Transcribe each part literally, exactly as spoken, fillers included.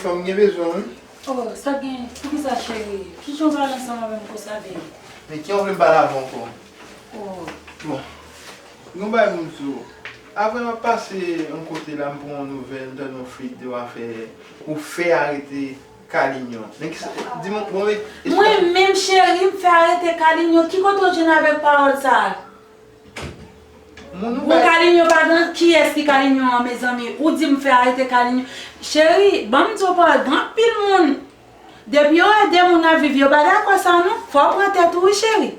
Fanm gen bezwen, wi. Oh, sa gen? Poukisa, cheri? Kijan w pale ansanm avè m konsa, baby? Men ki w vle m pale avè w ankò? Oh. Bon. Gon bagay pou m di w. Avan m ap pase yon kote la, m pran yon nouvèl, m tande yon feyton, de w a fè, ou fè arete Kalinyo. Men ki sa, di m, bon, men, mwen menm, cheri, m fè arete Kalinyo. Ki kote w jwenn avèk pawòl sa a? Moun ou Bon, bay Kalinyo pa gen, kiyès ki Kalinyo an, mezanmi? Ou di m fè arete Kalinyo. Cheri, ban m di w pawòl, gen anpil moun. Depi yo wè de moun ap viv, yo pa dakò sa non. Fò w pran tèt ou wi, cheri.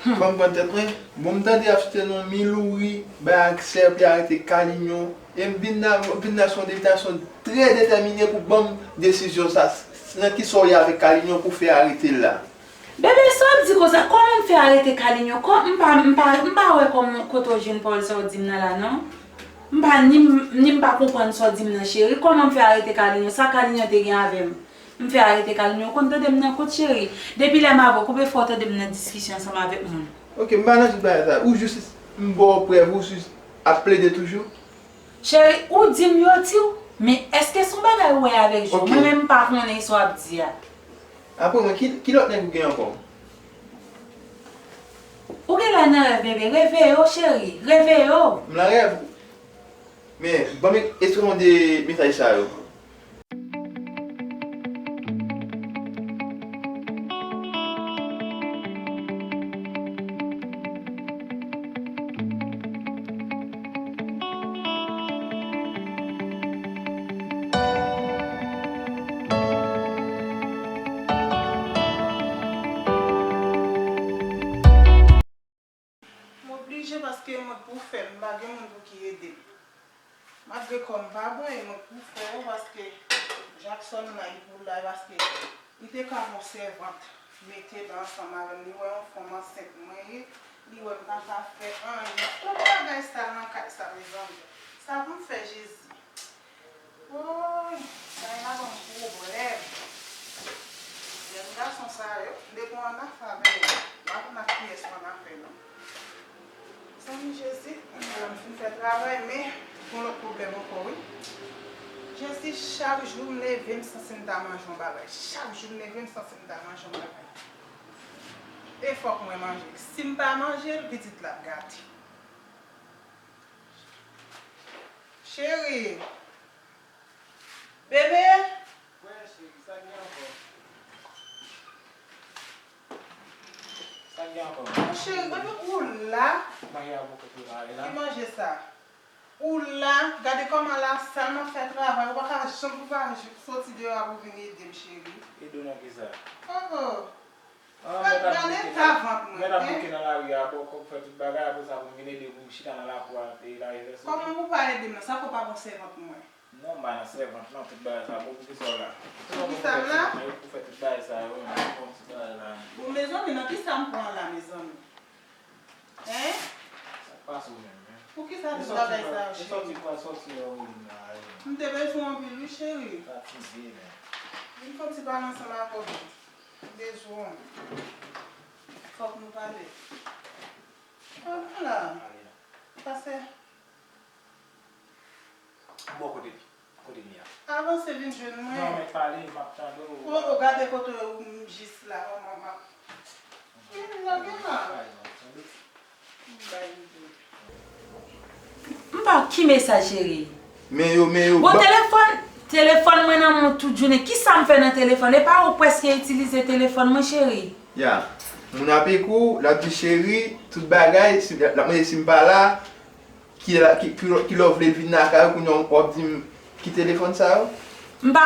Fò m pran tèt mwen. Bon, m tande y ap site non Milouri, bay ak sè pou y arete Kalinyo. E m vin la, m vin la se yon envitasyon trè detèmine pou ban m desizyon sa, nan kisa w ye avèk Kalinyo pou fè arete l la. Bebe, sa w ap di konsa? Kòman m fè arete Kalinyo? Kò, m pa, m pa, m pa wè kòman, kote w jwenn pawòl sa w di m nan la, non. M pa, ni m, ni m pa konprann sa w di m nan, cheri. Kòman m fè arete Kalinyo? Sa Kalinyo te gen avè m? M fè arete Kalinyo, ou konn tande m nan kout, cheri. Depi lè m avè w, konbyen fwa w tande m nan diskisyon ansanm avèk moun? Ok, m pa nan tout bagay sa. Ou jis, m ba w prèv, ou jis ap plede toujou? Cheri, ou di m yo di w, men èske se yon bagay ou wè avèk je w? Ok. Mwen menm m pa konnen sa w ap di a. Apre mwen, ki, ki lòt nèg ou gen ankò? Ou genlè nan rèv, bebe. Reveye w, cheri. Reveye w. M nan rèv? Men, ban m eksprime de mesaj sa yo. M oblije paske mwen k pou fè l, m pa gen moun pou ki ede m. Malgre kò m pa bon, e mwen k pou fè yo paske Jackson la, li pou la, paske li te ka yon sèvant, mete l ansanm avè m, li wè yon fanm ansent mwen ye, li wè m pa ka fè anyen. Tout bagay sa nan kay sa, mezanmi. Sa pou m fè, Jezi? Woy, sa gen ladan pwoblèm. Jèn gason sa yo, m te gon annafè avè yo. M pa konn ak kiyès m annafè non. Zanmi Jezi, m fin fè travay, men gon lòt pwoblèm ankò, wi. Jezi, chak jou m leve, m santi m ta manje yon bagay. Chak jou m leve, m santi m ta manje yon bagay. E fòk mwen manje l. Si m pa manje l, pitit la ap gate. Cheri. Bebe. Wi, cheri, sa gen ankò? Sa gen ankò? Mon cheri, bebe, ou la? Manje a bouke pou travay la. Ki manje sa? Ou la? Gade kòman la sal m ap fè travay, ou pa ka janm, ou pa soti deyò a pou vin ede m, cheri. Ede w nan kisa? Oh, oh. Ah, mèt ap bouke nan, mèt ap bouke nan lari a, ba w kòb, fè tout bagay, apre sa pou m vin ede w pou m chita nan lakou a, e lave vèso. Kòman pou w pa ede m nan? Sa fè w pa gon sèvant mwen? Non, m pa nan sèvant non, tout bagay sa, bon, poukisa w la? Poukisa m la? Pou fè tout bagay sa yo, non, bon, tout bagay la. Bon, mezanmi, nan kisa m pran la, mezanmi? Hein? Sa k pase w menm, men? Poukisa tout bagay sa yo, cheri? E sòti pou al sòti lè w vin la, e. M te bezwen w anpil, wi, cheri. Fatige, men. Vin fè yon ti pale ansanm avè w. M bezwen w. Fòk nou pale. Al la. Pase. Bon, kote li? Kote li a? Avanse vin jwenn mwen. Non, men pale, m ap tande w. O, o, gade kote w, m jis la, kòman m ap. Vin lage la. M bay li. M pa ki mesaj, cheri. Men yo, men yo. Bon, ba- telefòn, telefòn mwen nan men w tout jounen. Kisa m fè nan telefòn? E pa ou prèske itilize telefòn mwen, cheri? Ya. Moun ap ekri w, l ap di cheri, tout bagay, si, l ap mande si m pa la, ki la, ki, ki, ki lè w vle l vin lakay ou, kounye a w ap di m ki telefòn sa yo? M pa,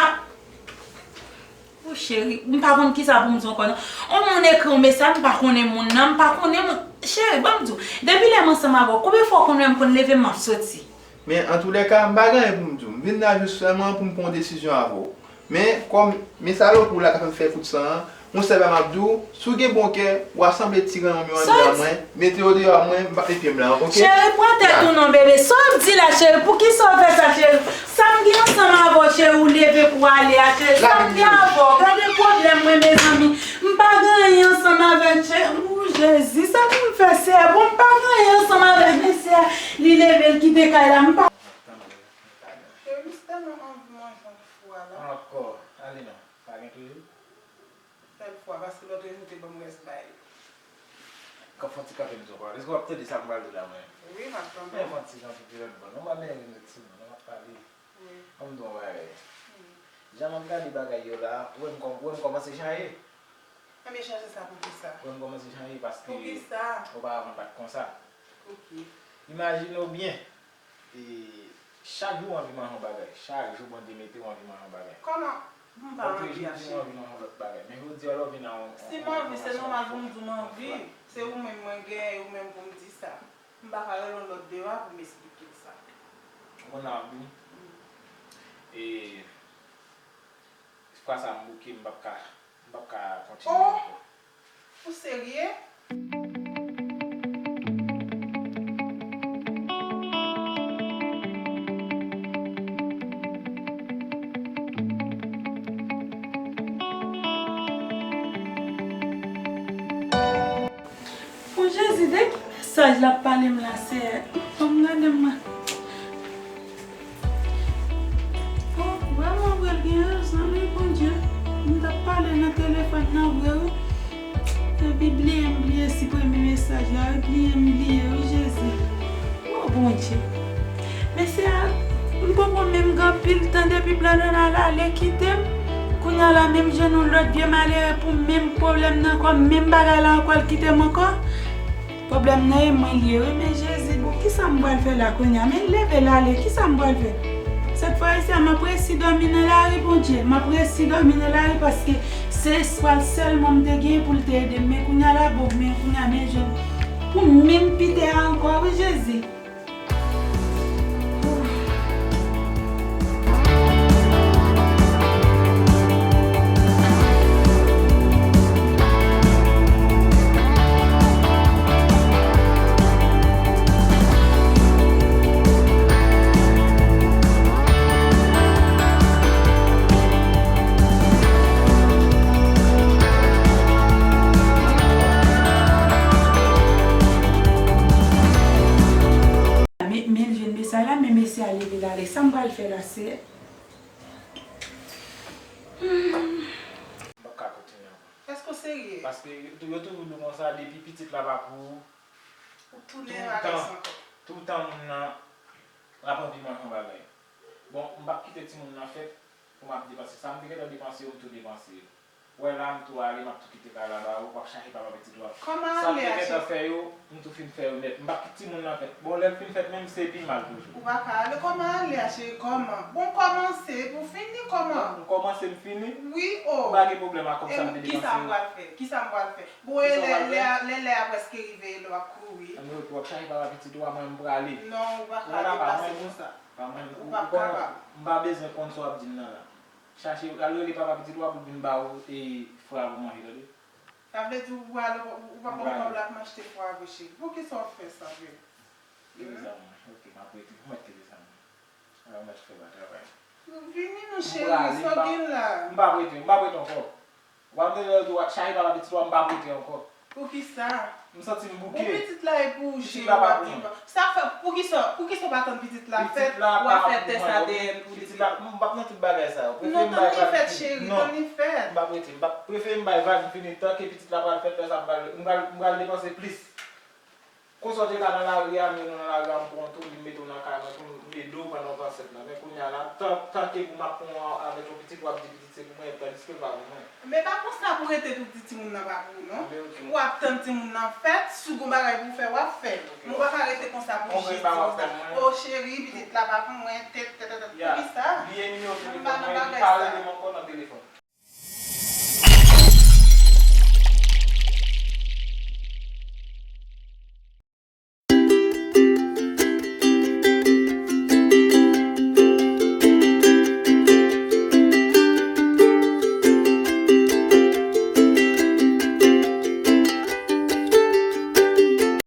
o cheri, m pa konn kisa pou m di w ankò non. On moun ekri yon mesaj, m pa konnen moun nan, m pa konnen moun. Cheri, ban m di w, depi lè m ansanm avè w, konbyen fwa w konn wè m konn leve m ap soti? Men antoulèka, m pa gen anyen pou m di w. M vin la jis sèlman pou m pran yon desizyon avè w. Men, kòm, men salopri w la k ap fè m fè kout san an, yon sèl bagay m ap di w, si w gen bon kè, w a sanble ti ranyon m yo anndan mwen, mete yo deyò mwen, m p ap met pye m la, oke? Cheri, pran tèt ou non, bebe. Sa w ap di la, cheri? Poukisa w fè sa, cheri? Sa m gen ansanm avè w, cheri, ou leve pou w ale a, cheri? Sa m gen avè w? Gade pwoblèm mwen, mezanmi. M pa gen anyen ansanm avèk cheri. Ou, Jezi, sa pou m fè, Seyè? Bon, m pa gen anyen ansanm avèk mesye a. Li leve, l kite kay la. M pa Cheri, m tèlman anvi manje yon Vwala. Ankò, ale non. Pa gen toujou? Sèl fwa, paske lòt yo te ban m rès bay. K ap fè yon ti kanpe m sou pawòl. Èske w ap tande sa m pral di la, mwen? Wi, m ap tande. Men fè yon ti kanpe pi lòt bò. Non, m ap mennen vin met timoun, non, m ap pale. Wi. An m di w yon bagay. Wi. Jan m ap gade bagay yo la, ou wè m kòm-, ou wè m kòmanse chanje? Ebyen, chanje sa pou kisa? Ou wè m kòmanse chanje paske. Pou kisa? Oparavan pa t konsa. Pou ki? Imajine w byen. E, chak jou w anvi manje yon bagay. Chak jou Bondye mete w anvi manje yon bagay. Kòman? M pa anvi achte. Lòt jou w anvi manje yon lòt bagay. Men jodi a lè w vin a yon, si m anvi, se nòmal pou m di w m anvi. Se ou menm mwen genyen, e ou menm pou m di sa. M pa ka rele yon lòt deyò a pou m esplike l sa. Ou konn sa m ap di w? Mm. E, fwa sa m bouke, m p ap ka, m p ap ka kontinye ankò. Ou serye? Bon, Jezi, de ki mesaj l ap pale m la, Seyè? Ban m gade m wè. Oh, vrèman vre, l gen rezon, wi, Bondye. M t ap pale nan telefòn nan vre, wi. Epi bliye m bliye siprime mesaj la, wi, bliye m bliye, wi, Jezi. Oh, Bondye. Mesye a, m poko menm gen anpil tan depi Blandona al ale kite m. Kounye a la, menm jan nou lòt vye malere pou menm pwoblèm nan ankò, menm bagay la ankò, l kite m ankò. Pwoblèm nan e mwen li ye, wi, men Jezi, bon, kisa m pral fè la kounye a? Men leve l ale, kisa m pral fè? Sèt fwa isi a, m ap resi dòmi nan lari, Bondye, m ap resi dòmi nan lari, paske se espwa l sèlman m te genyen pou l te ede m. Men kounye a la, bon, men kounye a, men jwenn pou menm pite a ankò, wi, Jezi. Men, men l jwenn mesaj la, men mesye a leve l ale. Sa m pral fè la, Seyè? M p ap ka kontinye ankò. Èske w serye? Paske yo, yo toujou di w konsa, depi pitit la pa pou ou, ou tounen avè l ankò. Toutan moun nan ap anvi manje yon bagay. Bon, m p ap kite timoun nan fèt pou m ap depanse. Sa m te gentan depanse yo, m tou depanse yo. Wè la, m tou ale, m ap tou kite kay la ba ou, w ap chache papa pitit ou a. Kòman ale a, cheri? Sa m te gentan fè yo, m tou fin fè yo nèt. M p ap kite timoun nan fèt. Bon, lè l fin fèt menm, se pi mal toujou. Ou pa ka ale. Kòman ale a, cheri? Kòman? Bon, kòmanse pou fini, kòman? M kòmanse, m fini. Wi, o. M pa gen pwoblèm ak kòb sa m te depanse yo. Kisa m pral fè? Kisa m pral fè? Bon, e lè, lè, lè, lè a prèske rive, e lè w ap kouri. Ann rete, w ap chache papa pitit ou a, mwen m prale. Non, ou pa ka deplase konsa. Ou p ap kapab. M pa bezwen konn sa w ap di m nan la. Chache, al rele papa pitit ou a pou l vin ba ou, e, fra pou manje, tande. Sa vle di ou pral, ou, ou p ap pran kòb la pou m achte fra vre, cheri. Poukisa w fè sa vre? Kite sa mwen. Ok, m ap rete. Ou mèt kite sa mwen. Ou mèt fè ba travay. Vini non, cheri, sa w gen la? M p ap rete, m p ap rete ankò. W ap rele yo tou, w ap chache papa pitit ou a, m p ap rete ankò. Poukisa? M santi m bouke. Bon, pitit la e pou ou, cheri, w ap di pa. Sa fè, poukisa, poukisa w pa tann pitit la fèt, w ap fè tès A D N pou li? Pitit la, m p ap nan tout bagay sa yo. Prefere m bay vag, cheri, non. Tann li fèt. M p ap rete, m p ap, prefere m bay vag, m fini, tanke pitit la pral fèt, lè sa m pral, m pral, m pral depanse plis. Konsa w te ka nan lari a, men nou nan lari a, m pran w tou, m mete w nan kay mwen tou, m ede w pandan w t ansent lan. Men kounye a la, tan, tanke pou m ap pran w avèk yon pitit, w ap di pitit se pou mwen, tandiske l pa pou mwen. Men pa konsa pou rete pou di timoun nan pa pou ou, non. Ou ap tann timoun nan fèt, si w gon bagay pou w fè, w ap fè l. Men w pa ka rete konsa pou jis di konsa. O cheri, pitit la pa pou mwen, tèt, tèt, tèt, tèt. Poukisa? M pa nan bagay sa.